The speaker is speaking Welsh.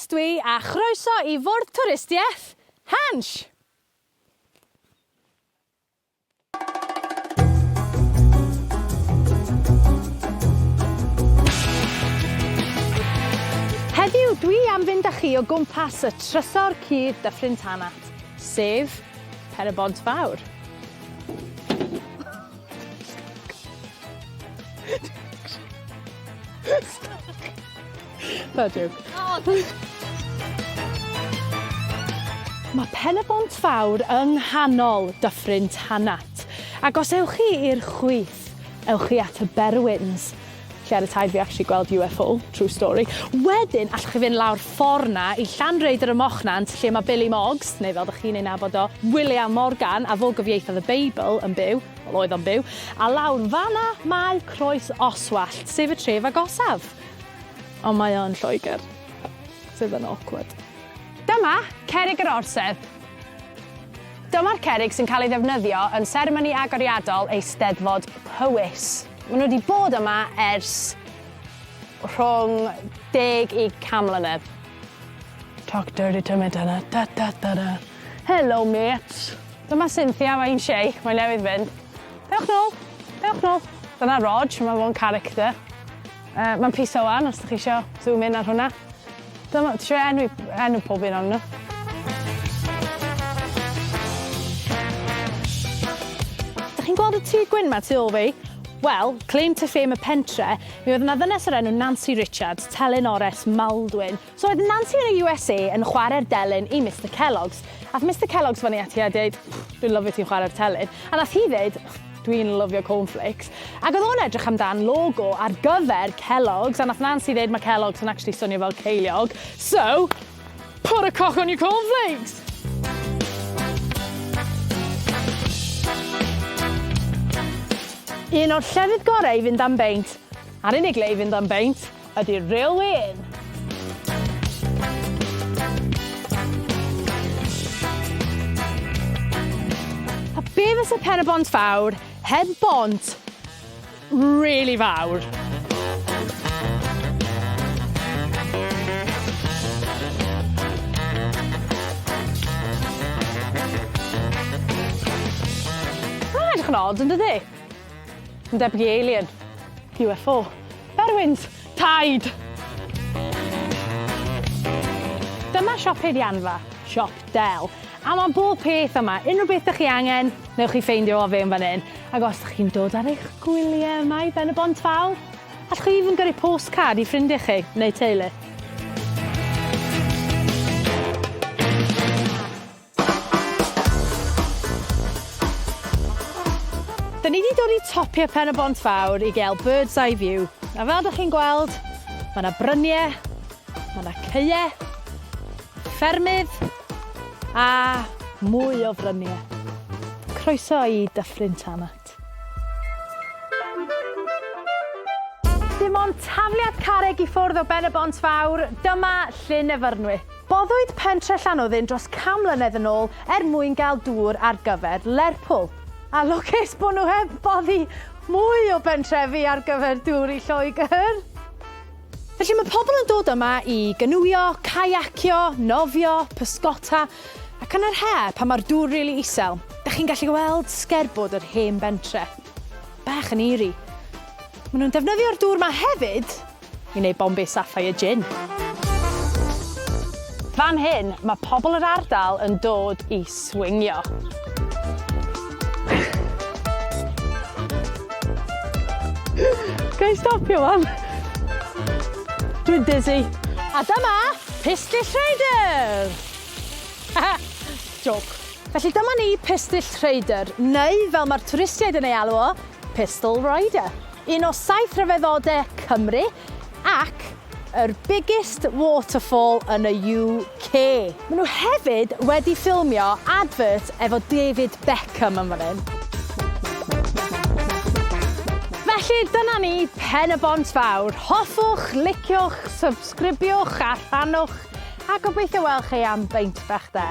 Jess dwi a chroeso i Fwrdd Twristiaeth Hansh! Heddiw dwi am fynd â chi o gwmpas y trysor cudd Dyffryn Tanat, sef Pen-y-bont Fawr. Bad joke. Mae Pen-y-bont Fawr yng nghanol Dyffryn Tanat, ac os ewch chi i'r chwith, ewch chi at y Berwyns, lle ar y taith fi actually gweld UFO, true story. Wedyn, allwch chi fynd lawr ffordd 'na i Llanrhaeadr ym Mochnant, lle mae Billy Moggs, neu fel dych chi'n ei nabod o, William Morgan, a fo gyfieithodd y Beibl, yn byw. Wel, oedd o'n byw. A lawr fan'na mae Croes Oswallt, sef y tref agosaf. Ond mae o yn Lloegr, sydd yn awkward. Dyma Cerrig yr Orsedd. Dyma'r cerrig sy'n cael ei ddefnyddio yn seremoni agoriadol Eisteddfod Powys. Maen nhw wedi bod yma ers rhwng deg i 100 mlynedd. Talk dirty to me da da da da da da. Helo mêts. Dyma Cynthia, mae hi'n shy, mae newydd fynd. Dewch nôl, dewch nôl. Dyna Rog, mae fo'n character. Uh, mae'n piso wan, os ydych chi isio zoom in ar hwnna. Dyma, ti eisiau enwi, enw pob un ohonyn nhw? Dych chi'n gweld y tŷ gwyn 'ma tu ôl fi? Wel, claim to fame y pentre, mi oedd yna ddynes o'r enw Nancy Richards, telyn ores Maldwyn. So oedd Nancy yn y USA yn chwarae'r delyn i Mister Kellogg's. Ath Mister Kellogg's fyny ati a deud, Dwi'n lyfio ti'n chwarae'r telyn. A nath hi ddeud, Dwi'n lyfio cornflakes. Ac oedd o'n edrych amdan logo ar gyfer Kellogg's, a nath Nancy ddeud mae Kellogg's yn actually swnio fel ceiliog. So, put a cock on your cornflakes! Un o'r llefydd gorau i fynd am beint, a'r unig le i fynd am beint, ydy'r Railway Inn. A be fysa Pen-y-bont Fawr heb bont rili fawr? Mae'n edrych yn od, yn dydi? Yn debyg i alien. UFO. Berwyns! Taid! Dyma siop peirianfa, siop Del. A mae bob peth yma, unrhyw beth dych chi angen, newch chi ffeindio o fewn fan hyn. Ac os dych chi'n dod ar eich gwyliau yma i Ben y Bont Fawr, allwch chi even gyrru postcard i ffrindiau chi neu teulu. Da ni 'di dod i topia Pen y Bont Fawr i gael bird's eye view. A fel 'dych chi'n gweld, ma' 'na brynie, ma' 'na caeau, ffermydd, a mwy o frynie. Croeso i Dyffryn Tanat. Dim ond tafliad carreg i ffwrdd o Ben y Bont Fawr, dyma Llyn Efyrnwy. Boddwyd pentre Llanwddyn dros 100 mlynedd yn ôl er mwyn gael dŵr ar gyfer Lerpwl. A lwcus bod nhw heb boddi mwy o bentrefi ar gyfer dŵr i Lloegr! Felly mae pobl yn dod yma i ganŵio, caiacio, nofio, pysgota, ac yn yr he, pan mae'r dŵr rili isel, dych chi'n gallu gweld sgerbwd yr hen bentre. Bach yn eerie. Maen nhw'n defnyddio'r dŵr 'ma hefyd i wneud Bombay Sapphire Gin. Fan hyn, mae pobl yr ardal yn dod i swingio. Ga i stopio wan? Dwi'n dizzy. A dyma Pistyll Rhaeadr! Joke. Felly dyma ni Pistyll Rhaeadr, neu fel mae'r twristiaid yn ei alw o, Pistol Rider. Un o saith rhyfeddodau Cymru ac yr biggest waterfall yn y UK. Maen nhw hefyd wedi ffilmio advert efo David Beckham yn fan hyn. Felly dyna ni, Pen y Bont Fawr. Hoffwch, liciwch, subscribiwch a rhannwch a gobeithio weld chi am beint bach da.